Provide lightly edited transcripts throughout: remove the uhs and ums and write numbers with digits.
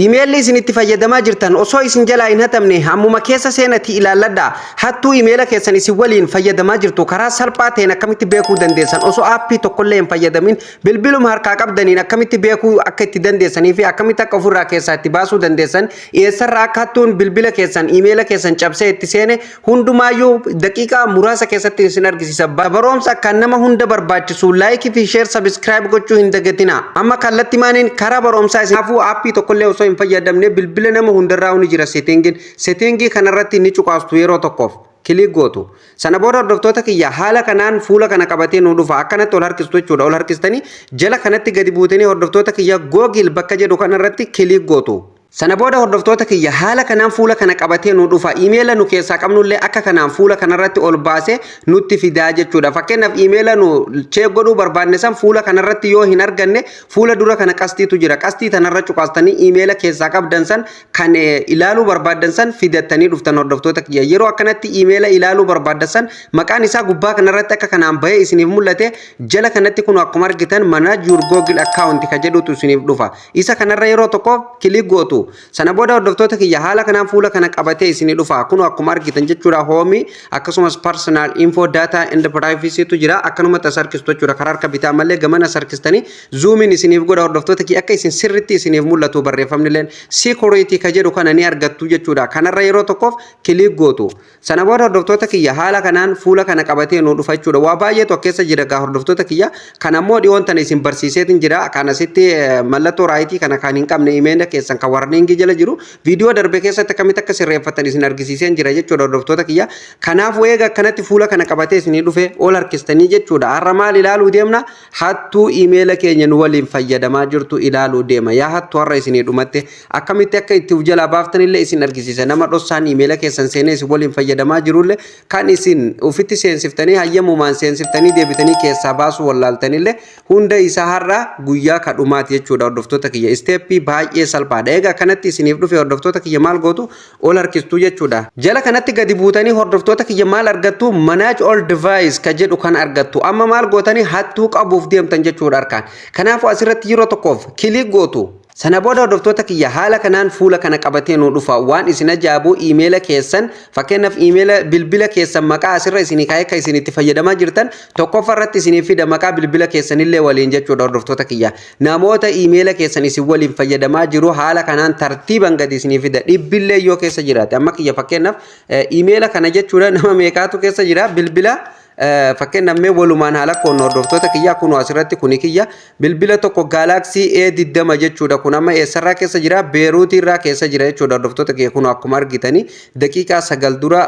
Iimeelli isin itti fayyadamaa jirtan osoo isin jalaa hin hatamne ammuma keessa seenatii ilaalladhaa. Hattuu iimeela keessan isin waliin fayyadamaa jirtu karaa salphaa ta'een akkamitti beekuu dandeessan, osoo aappii tokkollee hin fayyadamin bilbiluma harkaa qabdaniin akkamitti beekuu akka itti dandeessanii fi akkamitti akka ofirraa keessaa itti baasuu dandeessan, eessarraa akka hattuun bilbila keessan iimeela keessan cabsee itti seene hundumaayyuu daqiiqaa muraasa keessatti isin argisiisa. Barumsa kan nama hunda barbaachisu like fi share, subscribe gochuu hin dagatina. Amma kallattii maaniin karaa barumsaa isin hafuu aappii tokkollee osoo hin fayyadamne bilbila nama hundarraa ni jira settingiin. Settingii kanarratti ni cuqaastu, yeroo tokkoof click gootu. Sana booda, hordoftoota kiyya, haala kanaan fuula kana qabatee nu dhufa. Akkanatti ol harkistu jechuudha. Ol harkistanii jala kanatti gadi buutanii, hordoftoota kiyya, Google bakka jedhu kanarratti click gootu. Sana booda, hordoftoota kiyya, haala kanaan fuula kana qabatee nu dhufa. Iimeela nu keessaa qabnullee akka kanaan fuula kanarratti ol baasee nutti fidaa jechuudha. Fakkeenyaaf, iimeela nu check godhuu barbaanne san fuula kanarratti yoo hin arganne, fuula dura kana qastiitu jira. Qastii tanarra cuqaastanii iimeela keessaa qabdan san kan ilaaluu barbaaddan san fidattanii dhuftan, hordoftoota kiyya. Yeroo akkanatti iimeela ilaaluu barbaaddan san maqaan isaa gubbaa kanarratti akka kanaan bahee isiniif mul'ate, jala kanatti kun akkuma argitan "Manage your Google account" ka jedhutu isiniif dhufa. Isa kanarra yeroo tokko click gootu. Sana booda, hordoftoota kiyya, haala kanaan fuula kana qabatee isinii dhufa. Kun akkuma argitan jechuudha, home, akkasumas personal info, data and privacy tu jira. Akkanumatti as harkistu jechuudha. Karaa harka bitaa malee gamana as harkistanii zoomiin isiniif godha, hordoftoota kiyya, akka isin sirritti isiniif mul'atu barreeffamni illeen. Security ka jedhu kana ni argattu jechuudha. Kanarra yeroo tokkoof click gootu. Sana booda, hordoftoota kiyya, haala kanaan fuula kana qabatee nu dhufa jechuudha. Waa baay'eetu keessa jira gaa, hordoftoota kiyya. Kan ammoo dhiyoon tana isin barsiiseetin jira. Kan asitti mallattoo rightii kana kan hin qabne, imeela keessan kan warningii jala jiru, viidiyoo darbe keessatti akkamitti akka sirreeffatan isin argisiiseen jira jechuudha, hordoftoota kiyya. Kanaafuu eega akkanatti fuula kana qabatee isinii dhufe, ol harkistanii jechuudha. Har'a maal ilaaluu deemna? Hattuu imeela keenya nu waliin fayyadamaa jirtu ilaaluu deema. Yaa hattuu, har'a isinii dhumatte. Akkamitti akka itti uf jalaa baaftanillee isin argisiisa. Nama dhossaan imeela keessan seenee isin waliin fayyadamaa jirullee, kan isin ufitti seensiftanii, hayyamumaan seensiftanii deebitanii keessaa baasuu wallaaltanillee, hunda isaa har'a guyyaa kadhumaati jechuudha, hordoftoota kiyya. Steppii baay'ee salphaadha. Egaa akkanatti isiniif dhufe, hordoftoota kiyya, maal gootu? Ol harkistuu jechuudha. Jala kanatti gadi buutanii, hordoftoota kiyya, maal argattu? "Manage all device" ka jedhu kan argattu. Amma maal gootanii? Hattuu qabuuf deemtan jechuudha harkaan. Kanaafuu asirratti yeroo tokkoof click gootu. Sana booda, hordoftoota kiyya, haala kanaan fuula kana qabatee nu dhufa. Waan isin ajaa'ibu, iimeela keessan, fakkeenyaaf iimeela bilbila keessan maqaa asirra isinii kaa'ee akka isin itti fayyadamaa jirtan tokkoffaa irratti isinii fida, maqaa bilbila keessanillee waliin jechuudha, hordoftoota kiyya. Namoota iimeela keessan isin waliin fayyadamaa jiru haala kanaan tartiiban gadi isinii fida. Dhibbillee yoo keessa jiraate, amma kiyya fakkeenyaaf iimeela kana jechuudha, nama meeqaatu keessa jira? Bilbila fakkeenyaaf mee walumaan haala koon, hordoftoota kiyya, kun asirratti kuni kiyya bilbila tokko Galaxy A20 jechuudha. Kun amma eessarraa keessa jira? Beeruutii irraa keessa jira jechuudha, hordoftoota kiyya. Kun akkuma argitanii daqiiqaa 9 dura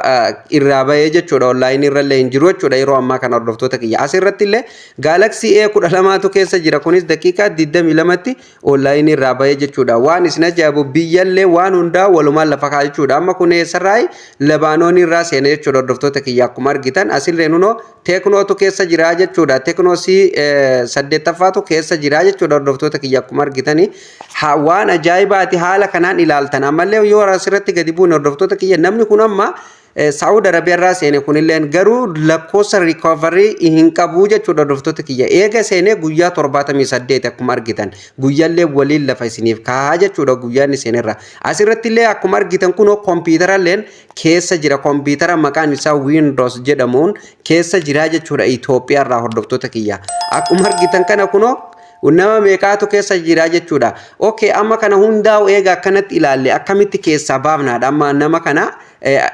irraa bahee jechuudha, onlineii irrallee hin jiru jechuudha yeroo ammaa kana, hordoftoota kiyya. Asirratti illee Galaxy A12tu keessa jira. Kunis daqiiqaa 22tti onlineii irraa bahee jechuudha. Waan isin ajaa'ibu, biyyallee waan hundaa walumaan lafa kaa jechuudha. Amma kun eessarraa? Labaanoon irraa seene jechuudha, hordoftoota kiyya. Akkuma argitan asillee nunoo Tecnotu keessa jira jechuudha. Tecno C saddeettaffaatu keessa jira jechuudha, hordoftoota kiyya, akkuma argitanii. Waan ajaa'ibaati haala kanaan ilaaltan. Ammallee yoo asirratti gadi buune, hordoftoota kiyya, namni kun amma Saa'ud Arabiyaarraa seene. Kunilleen garuu lakkoofsa recovery hin qabu jechuudha, hordoftoota kiyya. Eega seenee guyyaa 78, akkuma argitan guyyaallee waliin lafa isiniif kaa'aa jechuudha guyyaan inni seenerra. Asirratti illee akkuma argitan kunoo kompiitaralleen keessa jira. Kompiitara maqaan isaa Windows jedhamuun keessa jira jechuudha Itoophiyaarraa, hordoftoota kiyya. Akkuma argitan kana kunoo nama meeqaatu keessa jira jechuudha. Okay, amma kana hundaa'u eega akkanatti ilaalle, akkamitti keessaa baafnaadha? Amma nama kana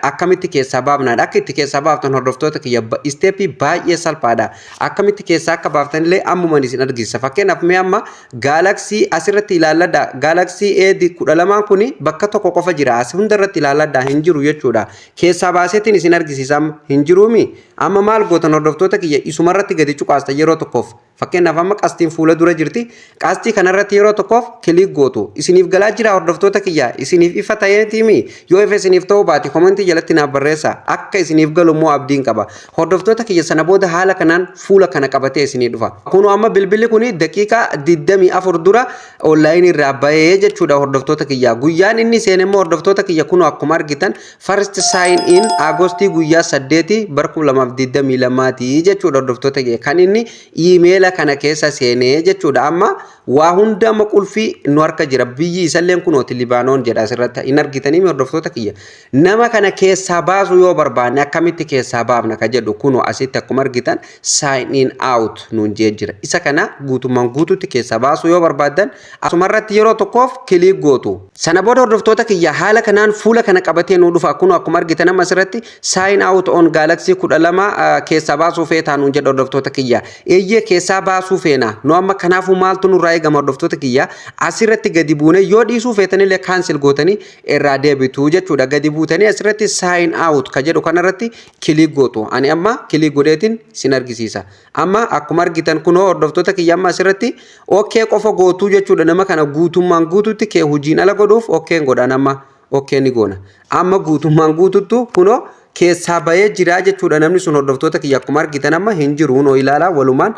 akkamitti keessaa baafnaadha? Akka itti keessaa baaftan, hordoftoota kiyya, steppii baay'ee salphaadha. Akkamitti keessaa akka baaftan illee ammuman isin argisiisa. Fakkeenyaaf mee amma Galaxy asirratti ilaalladha. Galaxy A 12 kuni bakka tokko qofa jira. As hundarratti ilaalladha, hin jiru jechuudha. Keessaa baaseetiin isin argisiisa, amma hin jiruumi. Amma maal gootan, hordoftoota kiyya? Isumarratti gadi cuqaasta yeroo tokkoof. Fakkeenyaaf amma qastiin fuula dura jirti. Qastii kanarratti yeroo tokkoof click gootu. Isiniif galaa jira, hordoftoota kiyya? Isiniif ifa ta'eetiimi? Yoo ifa isiniif ta'uu baate commentii jalatti naaf barreessa. Akka isiniif galu immoo abdiin qaba. Hordoftoota kiyya, sana booda haala kanaan fuula kana qabatee isinii dhufa. Kun amma bilbilli kun daqiiqaa 24 dura onlineii irraa bahee jechuudha, hordoftoota kiyya. Guyyaan inni seene immoo, hordoftoota kiyya, kun akkuma argitan first sign in Augustii guyyaa 8 bara 2022 jechuudha, hordoftoota kiyya. Kan inni iimeela kana keessa seenee jechuudha. Amma Waa hunda amma qulfii nu harka jira. Biyyi isalleen kunooti Libaanoon jedha, asirratti hin argitanii? Hordoftoota kiyya, nama kana keessaa baasuu yoo barbaanne akkamitti keessaa baafna ka jedhu, kunoo asitti akkuma argitan "sign in out" nuun jee jira. Isa kana guutummaan guututti keessaa baasuu yoo barbaaddan asumarratti yeroo tokkoof click gootu. Sana booda, hordoftoota kiyya, haala kanaan fuula kana qabatee nu dhufa. Kunoo akkuma argitan amma asirratti "sign out on Galaxy 12 keessaa baasuu feetaa?" nuun jedha. Hordoftoota kiyya, eeyyee, keessaa baasuu feena nu amma. Kanaafuu maaltu nurraa eegama, hordoftoota kiyya? Asirratti gadi buune, yoo dhiisuu feetanillee cancel gootanii irraa deebitu jechuudha. Gadi buutanii asirratti "sign out" ka jedhu kanarratti click gootu. Ani amma click godheetiin sin argisiisa. Amma akkuma argitan kunoo, hordoftoota kiyya, amma asirratti okay qofa gootuu jechuudha. Nama kana guutummaan guututti kee hojiin ala godhuuf okay godhan. Amma okay ni goona. Amma guutummaan guututtu kunoo keessaa bahee jira jechuudha namni sun. Hordoftoota kiyya, akkuma argitan amma hin jiru. Kunoo ilaala, walumaan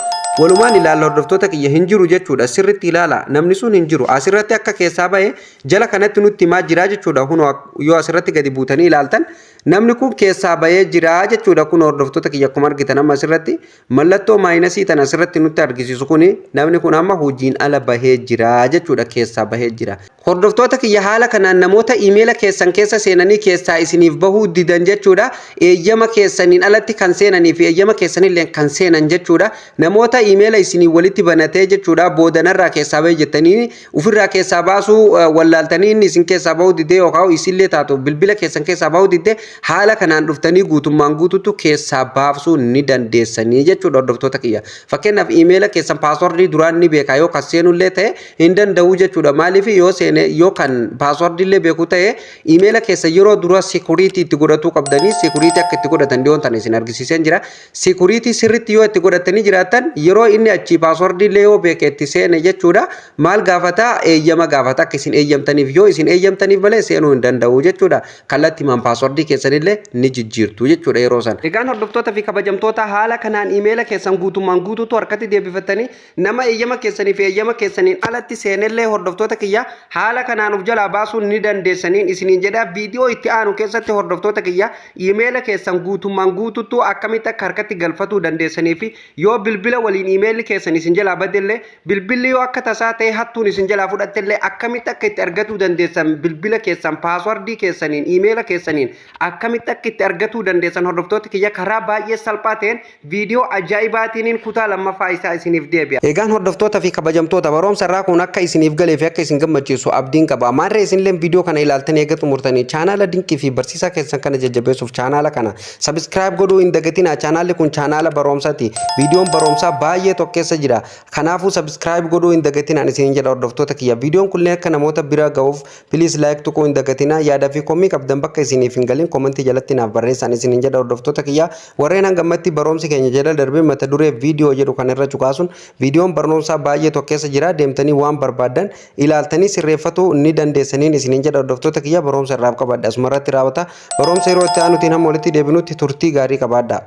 ilaala, hordoftoota kiyya, hin jiru jechuudha. Sirritti ilaala, namni sun hin jiru. Asirratti akka keessaa bahee jala kanatti nutti himaa jira jechuudha. Kunoo yoo asirratti gadi buutanii ilaaltan namni kun keessaa bahee jira jechuudha. Kun, hordoftoota kiyya, akkuma argitan amma asirratti mallattoo minusii tan asirratti nutti argisiisu kuni namni kun amma hojiin ala bahee jira jechuudha, keessaa bahee jira. Hordoftoota kiyya, haala kanaan namoota iimeela keessan keessa seenanii keessaa isiniif bahuu didan jechuudha. Eeyyama keessaniin alatti kan seenanii fi eeyyama keessanillee kan seenan jechuudha. Namoota iimeela isinii walitti banatee jechuudha, boodanarraa keessaa bahee jettanii ofirraa keessaa baasuu wallaaltanii, inni isin keessaa bahuu didee yookaan isillee taatu bilbila keessan keessaa bahuu didee, haala kanaan dhuftanii guutummaan guututu keessaa baasuu ni dandeessanii jechuudha, hordoftoota kiyya. Fakkeenyaaf, iimeela keessan passwordii duraan ni beeka, yoo kan seenullee ta'e hin danda'u jechuudha. Maaliif? Yoo seene, yoo kan passwordii illee beeku ta'e, iimeela keessa yeroo dura security itti godhatuu qabdanii. Security akka itti godhatan dhiyoon tana isin argisiiseen jira. Security sirriitti yoo itti godhatanii jiraatan, yeroo inni achii passwordii illee yoo beeke itti seene jechuudha, maal gaafata? Eeyyama gaafata, akka isin eeyyamtaniif. Yoo isin eeyyamtaniif malee seenuu hin danda'u jechuudha. Kallattiimaan passwordii keessanillee ni jijjiirtu jechuudha yeroo san. Egaan, hordoftoota fi kabajamtoota, haala kanaan iimeela keessan guutummaan guutuutu harkatti deebifatanii nama eeyyama keessanii fi eeyyama keessaniin alatti seenellee, hordoftoota kiyya, haala kanaan of jalaa baasuu ni dandeessaniin isiniin jedha. Viidiyoo itti aanu keessatti, hordoftoota kiyya, iimeela keessan guutummaan guutuutu akkamitti akka harkatti galfatuu dandeessanii fi yoo bilbila waliin iimeelli keessan isin jalaa badellee, bilbilli yoo akka tasaa ta'e hattuun isin jalaa fudhattellee, akkamitti akka itti argatuu dandeessan, bilbila keessan passwordii keessaniin iimeela keessaniin akkamitti akka itti argatuu dandeessan, hordoftoota kiyya, karaa baay'ee salphaa ta'een viidiyoo ajaa'ibaatiin kutaa lammaffaa isaa isiniif deebi'a. Egaan, hordoftoota fi kabajamtoota, barumsa irraa kun akka isiniif galee fi akka isin gammachiisu abdiin qaba. Maarree isinillee viidiyoo kana ilaaltanii eega xumurtanii chaanaala dinqii fi barsiisaa keessan kana jajjabeessuuf chaanaala kana subscribe godhuu hin dagatinaa. Chaanaalli kun chaanaala barumsaati. Viidiyoon barumsaa baay'ee tokko keessa jira. Kanaafuu subscribe godhuu hin dagatinaan isiniin jedha, hordoftoota kiyya. Viidiyoon kunneen akka namoota bira ga'uuf please like tuquu hin dagatinaa. Yaada fi komii qabdan bakka isiniif hin galin commentii jalatti naaf barreessaan isiniin jedha, hordoftoota kiyya. Warreen hangammatti barumsi keenya jala darbee mata duree viidiyoo jedhu kan irra cuqaasuun viidiyoon barnoomsaa baay'ee tokko keessa jira, deemtanii waan barbaaddan ilaaltanii sirreeffatuu ni dandeessaniin isiniin jedha. Hordoftoota kiyya, barumsa irraaf qabadha asumarratti raawwata. Barumsa yeroo itti aanutiin hamma walitti deebinutti turtii gaarii qabaadha.